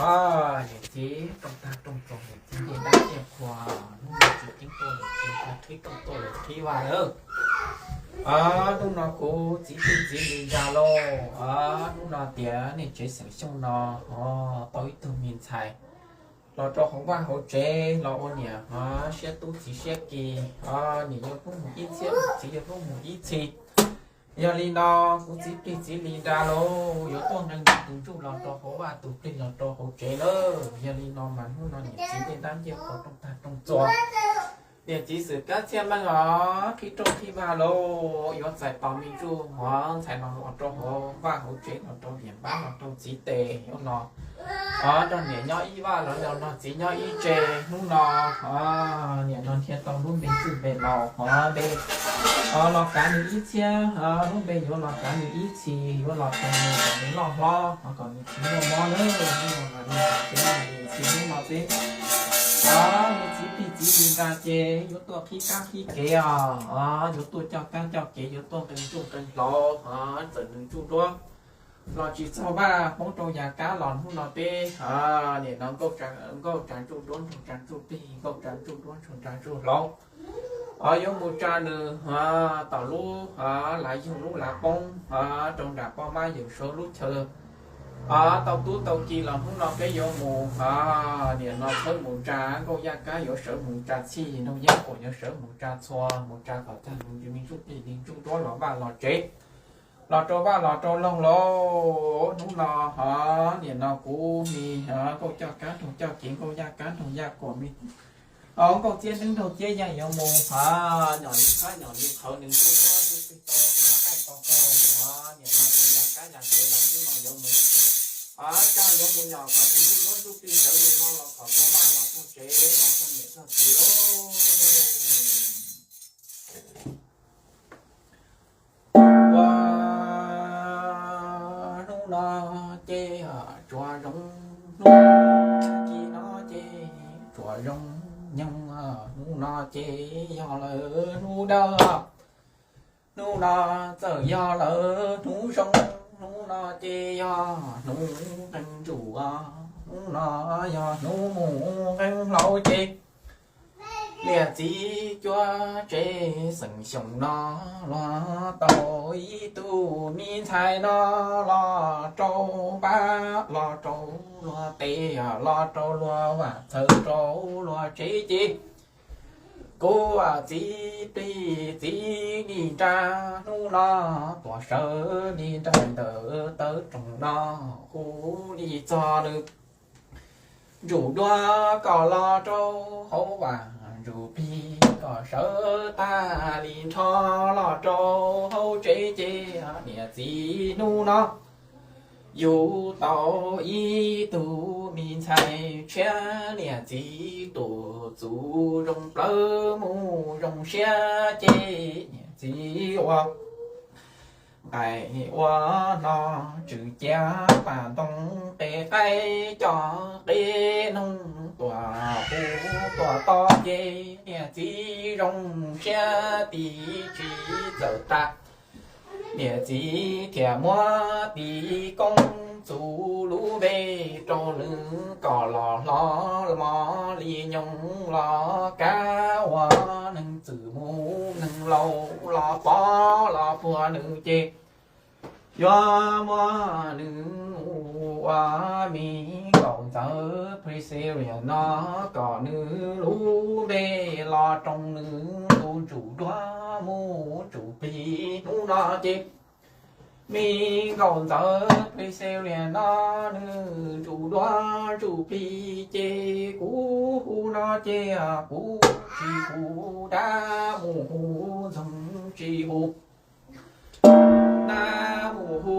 Niam txiv rooj tag rooj txog, niam txiv ncej dab ncej qhua, hnub no txiv ceeb tuaj lawm, txiv tag thwb tuaj tuaj lawm thib vaj lawm. Hnub no kuv txiv twj txiv li nra lauj, hnub no tias nej tsev xeem Xyooj no tau ib tug me ntxhais los rau hauv vaj hauv tsev los ua niam siab tub txiv siab ki, niam yuav pub mus ib txhiab, txiv yuav pub mus ib txhis. Yog li no kuv txiv plig txiv li nra lauj, yuav tuaj nqee tus ntsuj los rau hauv vaj, tus plig los rau hauv tsev lawm. Yog li no mas hnub no niam txiv ncej dab ncej qhua rooj tag rooj txog, niam txiv xwm kab txhiaj meej os, qhib rooj qhib vaj lauj, yuav txais tos me ntsuj hov ntxhais no los rau hauv vaj hauv tsev, los rau niam npab los rau txiv tes, yuav los nrog niam nyob ib vaj los los nrog txiv nyob ib tsev. Hnub no niam no nrhiav tau lub npe txwj npe laus hov npe los kav nws ib txhiab, lub npe yuav los kav nws ib txhis, yuav los tau nws kom nws loj hlob, kom nws tsis muaj mob nawb. Hnub no mas nws txiv, hnub no xwb, nws txiv plig txiv li nra ces yuav tuaj qhib kab qhib kev os, yuav tuaj coj kab coj kev, yuav tuaj nqee ntsuj nqee hlauv, txawm nws ntsuj duab los tsis txog vaj poob rau yav kab los hnub no peb niam no nkauj tsa ntsuj duab nrog tsa ntsuj plig, nkauj tsa ntsuj duab nrog tsa ntsuj hlauv, yuav mus tsa nws tom lub lav yug lub lav poob rau nram poj mab yawm saub lub chaw tau tub tau ki los hnub no peb yuav mus, niam no txhawb mus tsa nkauj yaj kab, yuav sawv mus tsa txhij nrog yaj kuam, yuav sawv mus tsa txhua, mus tsa kom tag nws me ntsuj plig me ntsuj duab los vaj los tsev, los rau vaj los rau loog lauj. Hnub no hov niam no kuv me nkauj coj kab nrog coj kev, nkauj yaj kab nrog yaj kuam, nkauj txiab neeb nrog txiab yaj yuav mus hov nyom li qab nyom li qhawv nws ntsuj duab ntsuj plig tau qaij tau qaug, niam no kuv yaj kab yaj kev los hnub no yuav mus hov tsa yuav mus nyom kom nws ntsuj duab ntsuj plig sawv li no los kom tau vaj los txog tsev los txog niam txog txiv lauj. Ua hnub no ces tsuas zoo, hnub no ces tsuas zoo nyoog, hnub no ces yog lawm hnub dawb, hnub no txawm yog lawm hnub zoo, hnub no ces yog hnub qee ntsum, hnub no yog hnub mus qee hlauv ces niam txiv cuab tsev xeem Xyooj no los tau ib tug me ntxhais no los rau npab, los rau luag tes, los rau luag vaj txhawv, rau luag tsev ces kuv txiv plig txiv li nra hnub no tuaj sawv li nraim ntawm taw roog no, hu li txog nws ntsuj duab kom los rau hauv vaj, ntsuj plig kom sawv tag li nrho los rau hauv tsev ces niam txiv hnub no yug tau ib tug me ntxhais tshiab, niam txiv tus txuj zoo plawv mus zoo siab ces niam txiv ua nqaim ua hno tswm cia pas ntoo qe qaib coj qe noog tuaj hu tuaj to ces niam txiv zoo siab tib tsis txawm tas. Niam txiv thiaj muab tis koob txuj lub npe rau nws kom los hlob mos li nyoog los kav ua neeg txwm mus neeg laus los pov los puag nws ces yuav muab nws ua me nkauj ntxawm Priscilla no kom nws lub npe los roos nws tus ntsuj duab mus ntsuj plig hnub no ces me nkauj ntxawm Priscilla no nws ntsuj duab ntsuj plig ces kuv hu no ces kuv tsis hu dab mus hu ntxoog tsis hu nab mus hu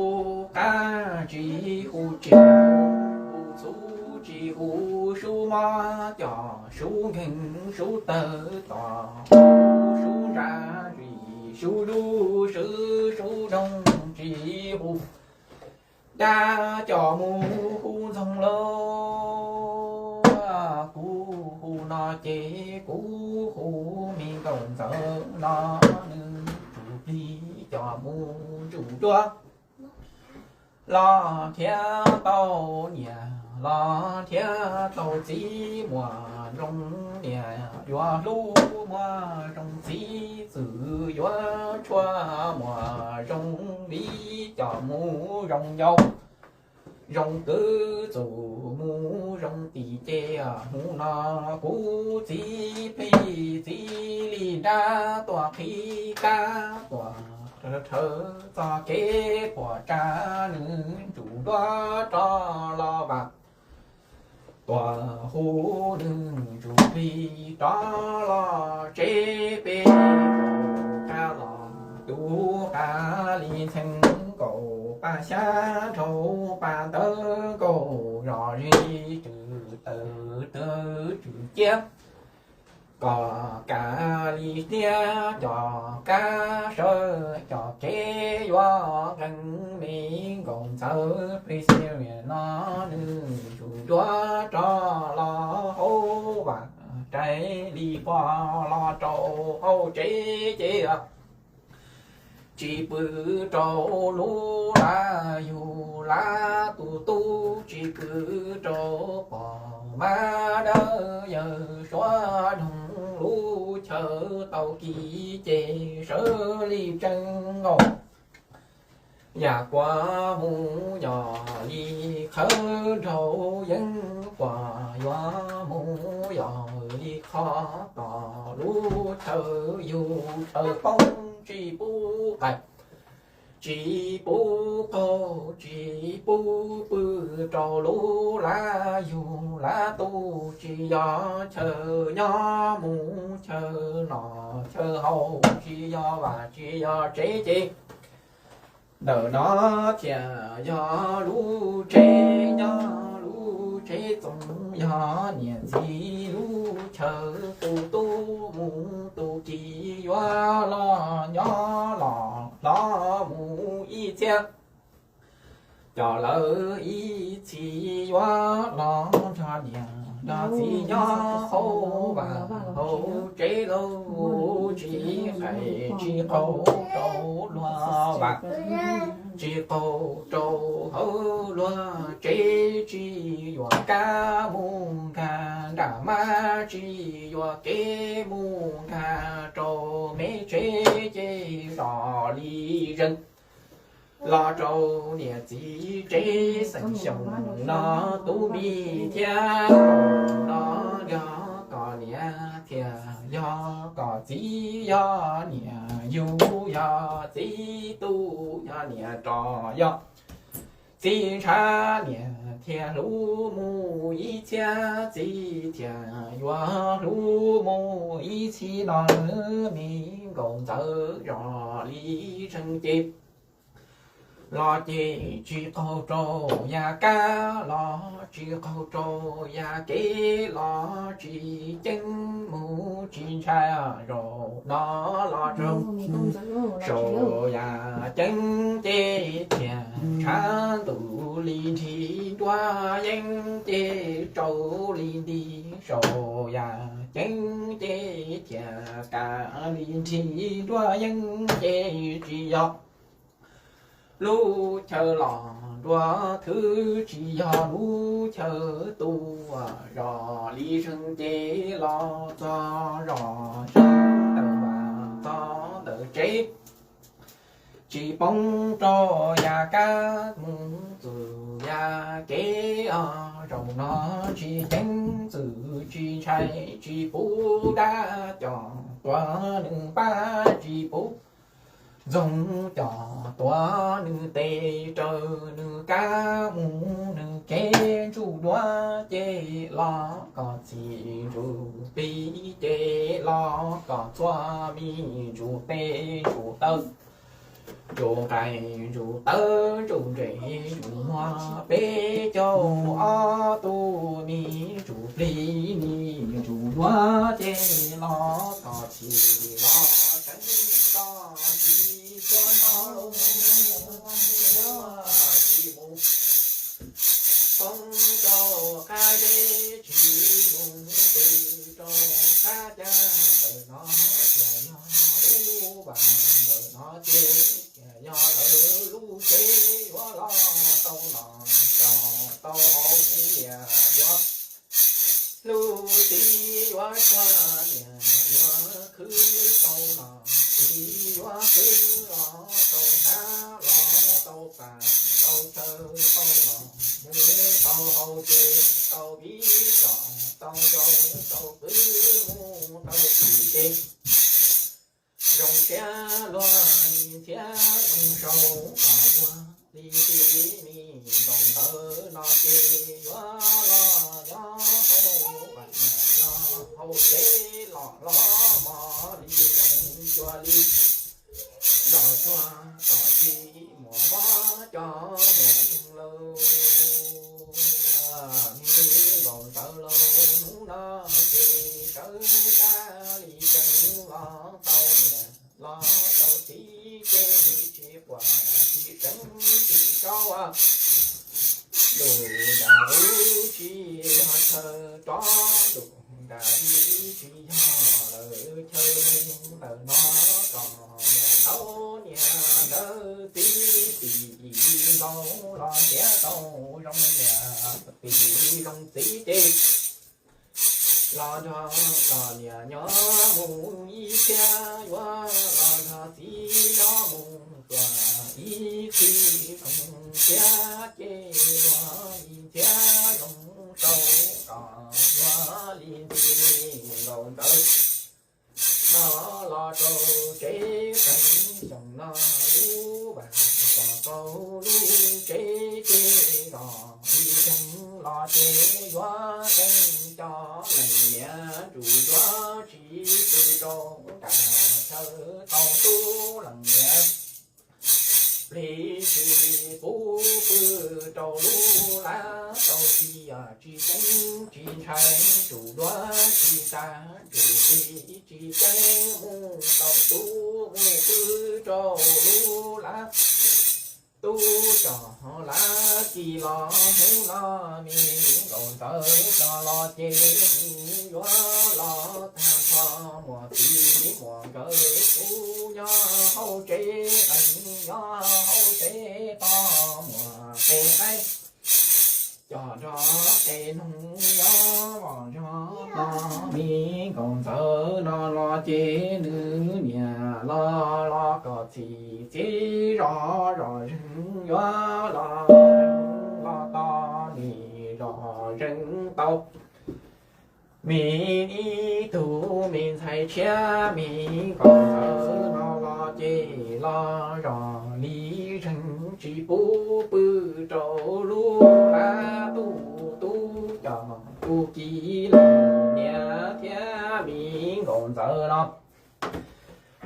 qab tsis hu tsis hu txhuv tsis hu sub mob coj sub nkeeg sub tawg tom sub ntsa tsis sub dub sub sub doog tsis hu dab coj mus hu ntxoog lauj. Kuv hu no ces kuv hu me nkauj ntxawm no nws ntsuj plig coj mus ntsuj duab los khiav tau niam los thiab tau txiv muaj zoo niam yuav hlub muaj zoo txiv txwm yuav tshuaj muaj zoo viv coj mus zoo yau zoo kwv txuj mus zoo tim ces hnub no kuv txiv plig txiv li nrab tuaj qhib kab tuaj rhawv txoj kev puas tsa nws ntsuj duab rov los vam tuaj hu nws ntsuj plig rov los tsev peb qab los tub qab li ntxhee nkaus paj xyab nraug paj ntawv nkaus zos zis tswm tawm twg tswm ciab kom kav li tiab cov kab sawv cov kev yuav nqee me nkaus ntxawv plig xia no nws ntsuj duab rov los hauv vam rais li pog los rau hauv tsev ces tsis pw rau lub laj yug laj tus tub tsis pw rau pog mab dawb yawg suav dhoov lub chaw tau kis ces sawv li tsees nkaus yam kuav mus yog li qhawv nraug yeeb kuav yuav mus yog li qhov tom lub chaw yug chaw poob tsis pub qaim tsis pub qaug tsis pub pw rau lub laj yug laj tus tsis yog chaw nyob mus chaw noj chaw haus tsis yog vaj tsis yog tsev ces ntawm no thiaj yog lub tsev nyob lub tsev txoos yog niam txiv lub chaw tus tub mus tus kis yuav los nyob los hlob mus ib txhiab coj lawv ib txhis yuav los nrog niam nrog txiv nyob hauv vaj hauv tsev lauj tsis qaim tsis qaug rau luag vaj tsis qaug rau hauv luag tsev tsis yuav kab mus nkag nram mab tsis yuav kev mus nkag rau me tsev ces zos li zeeg los rau niam txiv tsev xeem xyoo no tub mi thiab no yog koj niam thiaj yog koj txiv yog niam yug yog txiv tub yog niam roj yog txiv ntshav niam thiaj hlub mus ib txhiab txiv thiaj yuav hlub mus ib txhis no lawv me nkaus ntxawv zos li zeeg ces los ces tsis qaug rau yam kab los tsis qaug rau yam kev los tsis ceeb mus tsis ntshai zaum no los rau saum yam ceeb ces thiaj tshav ntuj li nrhis nruab yeeb ces rau li nti saum yam ceeb ces thiaj kav li nrhis nruab yeeb ces tsis yog lub chaw los nruab thwv tsis yog lub chaw tu zos li zeeg ces los txog zos zeeg ntawm vaj txog ntawm tsev tsis poob rau yam kab mus txwm yam kev os zaum no tsis ceeb txwm tsis ntshai tsis pub dab coj tuav nws pab tsis pub ntxoog coj tuav nws tes raws nws kab mus nws kev ntsuj duab ces los kom txhim ntsuj plig ces los kom txhua mi ntsuj tes ntsuj taw ntsuj nqaij ntsuj tawv ntsuj ntsej ntsuj muag peb caug ob tug mi ntsuj plig mi ntsuj duab ces los kom txhim los tseeb kom tsis txhua nto lub tsis mus poob rau qab zeb tsis mus pw rau qab cag ntawm no thiaj yog lub vaj ntawm no ces thiaj yog lawv lub tsev yuav los tau los tau tau hauv liaj Tsuag niam yuav khwv tau los txiv, yuav khwv los tau hav, los tau pas, tau chaw, tau los mus, tau hau tsev, tau viv zos, tau zoo, tau pw, mus tau tsis ces zoo siab luag li ntxhiab zoo sau kom luag li txiv. Mi nkaus ntawd no ces yuav los nyob hauv vaj nyob hauv tsev los los mos li zoo cua li los tsuag kom tsis muaj mob cov muaj nkeeg lauj. Mi nkaus ntawd lauj, hnub no ces sawv tag li tsees los tau niam los tau txiv ces tsis quaj tsis seev tsis tsaub. Lus nram ub tsis ho chaw rov, lus nram ub tsis yog lawm chaw mus ntawm no. Tsom niam ntaub niam ntawd txiv, txiv nkaus los ntiav tau zoo niam, txiv zoo txiv ces los nrog tsom niam nyob mus ib txhiab, yuav los nrog txiv nyob mus tuaj ib txhis zoo siab ces luag li ntxhiab zoo sau kom luag li ntxhi. Mi nkaus ntawd no los rau tsev, qee xyoo no lub vaj tso rau lub tsev ces los li tseeg los ces yuav qee cov leej niam ntsum duav tsis pw rau nram chaw tau tub leej niam plig tsis pub pw rau lub lab tau tsis tsis ceeb tsis ntshai, ntsum duav tsis tas ntsum plig tsis ceeb mus tau tub mus pw rau lub lab. Tub coj lab kis los hnub no, mi nkaus ntawd coj los ces yuav los tag nrho, muaj txiv muaj nkawd kuj nyob hauv tsev, nyob hauv tsev tos muaj qe qaib coj nrog qe noog nyob vos zog no. Mi nkaus ntawd no los ces nws niam los los kom txhim txiv zos zos zeeg, yuav los los tos nim zos zeeg tau. Mi ib tug me ntxhais tshiab, mi nkaus ntawd no los ces los zos li zeeg tsis pub pw rau lub lab, tub tub coj tub kis los niam thiab. Mi nkaus ntawd no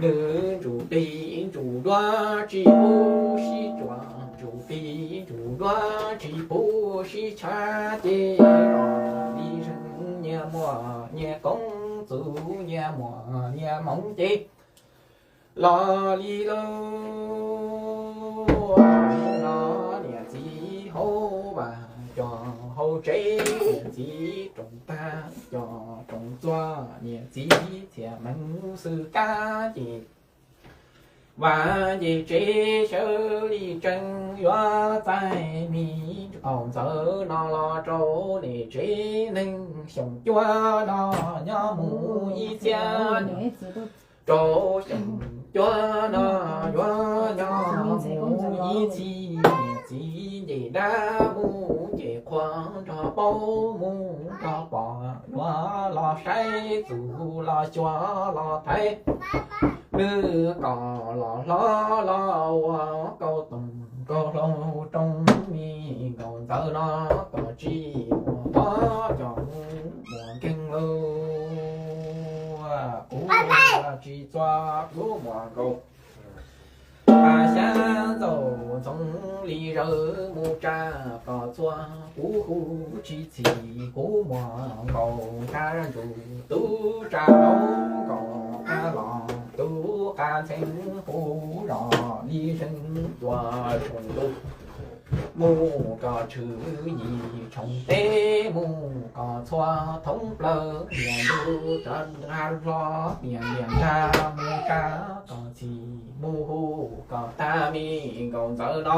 nws ntsum plig ntsum duav tsis pub sib tsuas, ntsum plig ntsum duav tsis pub sib chav ces los li zeeg nyias muaj nyias koob txuj nyias muaj nyias hmoov ces los li lauj. No niam txiv hauv vaj coj hauv tsev, niam txiv roos tag coj roos txuas, niam txiv txhiaj meej xwm kab ces vaj nce tsev sawv li tsees yuav txais. Mi nkaus ntawd no los rau niam tsev neeg xyoo cuaj no nyob mus ib txhiab, rau xyoo cuaj no yuav nyob mus ib txhis. Niam txiv nce dab mus ces qhua nrog paub mus nrog pom, yuav los saib txuj los xyuas los thaiv, nws kom los hlob los ua kauj toom kauj hlau rau. Mi nkaus ntawd no kom tsis muaj mob coj muaj nkeeg lauj. Kuv tsis txua kuv muaj nkaus a xyab ntxaus ntxoov li zawv mus tsa kom txhua, kuv hu tsis txhim kuv muaj nkaus kab ntsuj tub tsa hauv nkaus kab los tub qab ntxeev hu zos li zeeg tuaj tsoom ntuj mus kom tshwm yim tshoom teb mus kom txhua thoob plaws niam ntuj tsa nqa hlo niam niam nqa mus tsa kom txhim mus hu kom tag. Mi nkaus ntawd no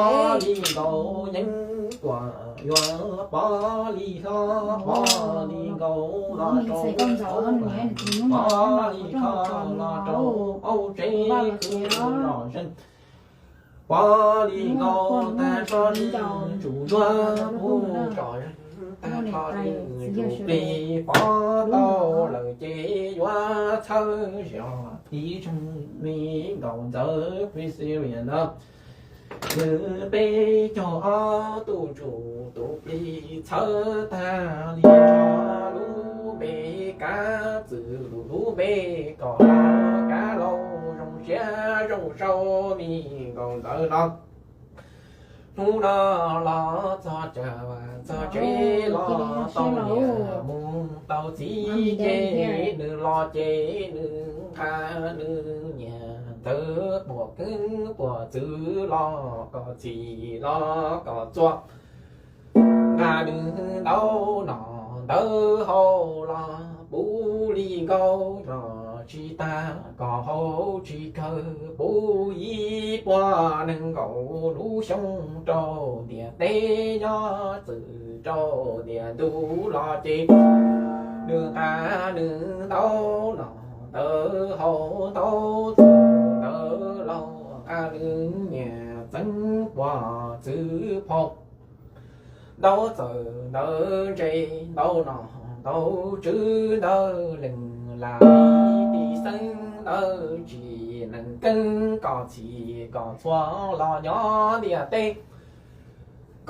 li nkaus yeeb tuam yuav pov li hlob, pov li nkaus los rau pov li hlob los rau auv tsev khwv los zeeg. Pov li nkaus tag nrho li tsum duab kuj tsom zeeg, tag nrho li tsum plig pov tau lawm ces yuav txhawb zos tiv zeeg li nkaus ntawd Presbyterian ntawd. Nws peb caug ob tug tsum tus plig txhawb tag li nrho lub npe kav txwm lub npe kom los kav laus zoo siab zoo sau li nkaus ntawd no. Hnub no los txog cav txog tsev los tau niam mus tau txiv ces nws los ces nws nqa nws niam ntawd puas keeb puas txwv los kom txhim los kom txuas. Nqa nws ntaub no ntawd hau los puv li nkaus los tsis tag kom hau tsis kawg puv ib puas nees nkaum lub xyoo rau ntiaj teb nyob txwm rau ntiaj ntug los ces nws nqa nws ntaub no ntawd hau ntaub txwv ntawd los nqa nws niam txeev puas txwv phau. Ntaub txawm ntawd ntse ntaub no ntaub tswv ntawd lees lam li tis xeeb ntawd tsis nees keeb kom txhim kom txhua los nyob ntiaj teb.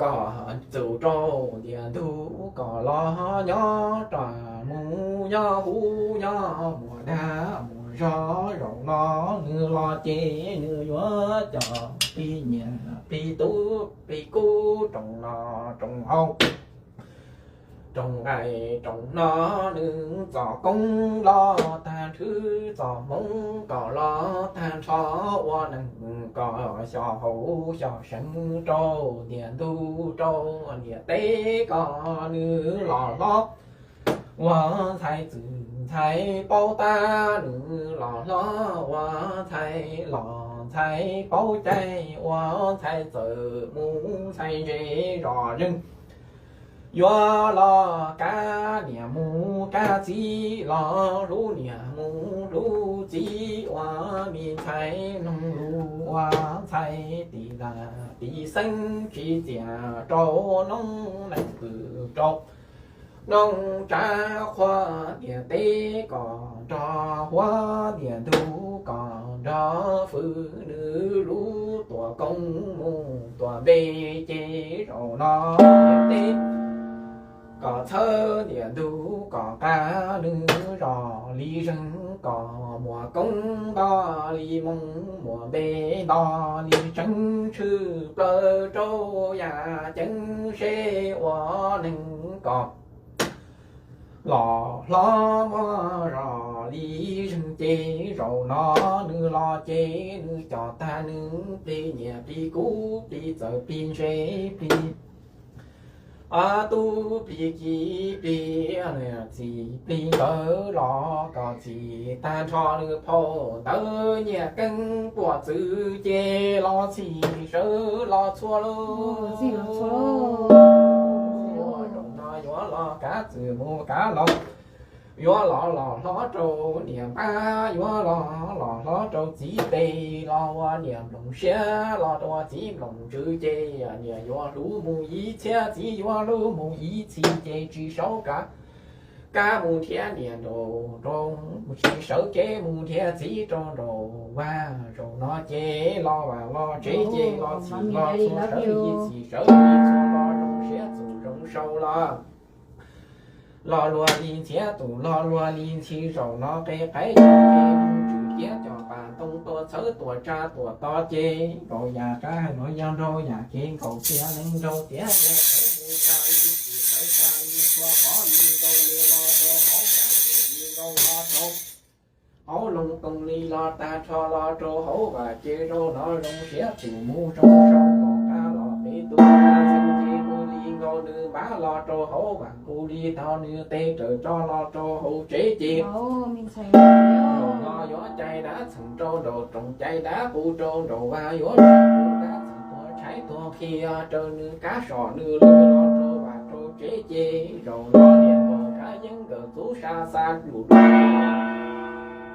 Kom txwm rau ntiaj ntug kom los nyob rau mus nyob huv nyob muas dag muas zog zaum no nws los ces nws yuav coj plig niam plig tub plig kub roos no roos hau roos nqaij roos hno nws txoj koob los tag nrhwv txoj hmoov kom los tag nrho ua neeg kom xyov hauv xyov seev rau ntiaj ntug rau ntiaj teb kom nws los hlob ua ntxhais txwm ntxhais paub tab nws los hlob ua ntxhais los ntxhais paub cai ua ntxhais txawm mus ntxhais ntse zos zeeg. Yuav los kav niam mus kav txiv los hlub niam mus hlub txiv ua me ntxhais mloog lus ua ntxhais tis lam tis xeeb tsis txiam rau noob neej twm rau noob tsav qhua ntiaj teb kom nrog huab ntiaj ntug kom nrog fwm nws lub tuam koob mus tuam npe ces zaum no ntiaj teb kom txhawb ntiaj ntug kom qab nws zos li zeeg kom muas koob nto li moo muas npe nto li tseeb tshwm plaws rau yam ceeb seb ua neeg kom los hlob muaj zos li zeeg ces zaum no nws los ces nws coj tag nws plig niam plig kub plig txawm plig ntse plig ob tub plig kiv plig txim plig nkawd los kom txim tag nrho nws phau ntawv nyiaj keeb puas txwv ces los txhim sawv los txhua lawm. Zaum no yuav los kav txwm mus kav los yuav los los hlob rau niam npab yuav los los hlob rau txiv tes los ua niam nploos siab los rau txiv nploos tswv ces niam yuav hlub mus ib txhiab txiv yuav hlub mus ib txhis ces tsis saub kav kab mus nrhiav niam nraum nroog tsis sawv kev mus nrhiav txiv rau nraum vaj. Zaum no ces los vaj los tsev ces los txhim los txhua sawv li txhim sawv li txhua los zoo siab txhua zoo sau los Lo lua li ntxhiab tus lo lua li ntxhi zaum no qe qaib yog qe ntsws tiab cov pas ntoo tua txhawb tua tsa tua to ces nkaus yam qab hais los yog nraug yam kev nkaus tiag neeg nraug tiag yog txhawb mus tsa li tsis txhawb tsa li txhua qhov li nkaus li los rau hauv yam kev li nkaus los rau hauv loo toog li los tag nrho los rau hauv vam ces zaum no zoo siab tus mus zoo sau nkaus qab los peb tus txheej ces mus li nkaus nws npab los rau hauv vam hu li tau nws tes raws tso los rau hauv tsev ces zaum no yuav cais dab txheem rau nraum roos cais dab qus rau nraum vaj yuav cais dab txheem tuag tshaib tuag qhia raws nws kab som nws lug los rau vam rau tsev ces zaum no niam nkaus kab yeeb nkawm txub sa xa ntsum dua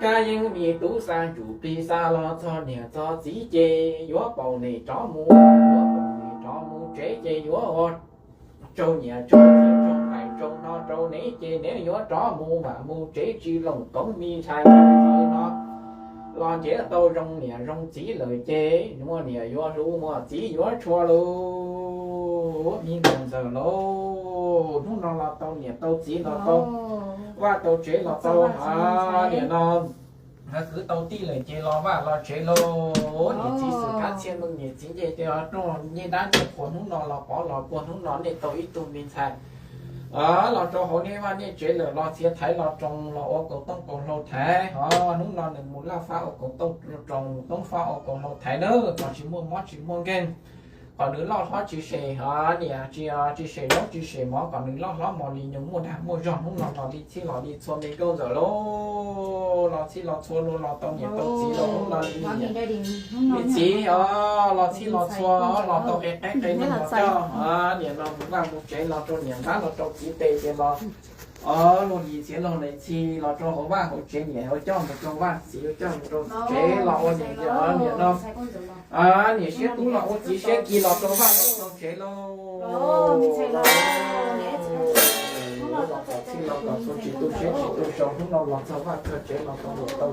kab yeeb me tub xa ntsum plig xa los txog niam txog txiv ces yuav paum nem rov mus, yuav paum nem rov mus tsev ces yuav ua rau niam rau txiv rau nqaim rau no rau neb ces neb yuav rov mus vam mus tsev tsis loos koob me ntxhais ntxawm no los nrhiav tau zoo niam zoo txiv lawm ces muaj niam yuav hlub muaj txiv yuav tshua lauj. Me ntxhais ntxawm lauj, hnub no los tau niam tau txiv los tau vaj tau tsev los tau, niam no kwv tau tij lawm ces los vaj los tsev lauj. Niam txiv xwm kab txhiaj neej niam txiv ncej tej roj ncej dab ncej qhua hnub no los pov los puag hnub no nej tau ib tug me ntxhais los rau hauv nej vaj nej tsev lawm los txiav thaiv los roos los ua kaus tooj kaus hlau thaiv os. Hnub no nws mus laj fab ua kaus tooj roos, toob fab ua kaus hlau thaiv nawb, kom tsis muaj mob tsis muaj nkeeg, kom nws loj hlob tsis sem niam tsis sem zaub tsis sem mov, kom nws loj hlob mos li nyoos muaj dag muaj zog. Hnub no los li txhij los li txhua me nkauj ntxawm lauj, los txhij los txhua los tau niam tau txiv los hnub no li niam li txiv os, los txhij los txhua los tau qe qaib qe neeg los coj niam no mus vaj mus tsev los rau niam ntab los rau txiv tes ces los luag li txiv laug li txhij los rau hauv vaj hauv tsev, niam yuav coj mus rau vaj, txiv yuav coj mus rau tsev los ua niam, niam no niam siab tub los ua txiv siab ci los rau vaj los rau tsev lauj. Los txog txij los kom txog tsis tu siab tsis tu sau, hnub no los txog vaj txog tsev los tau niam tau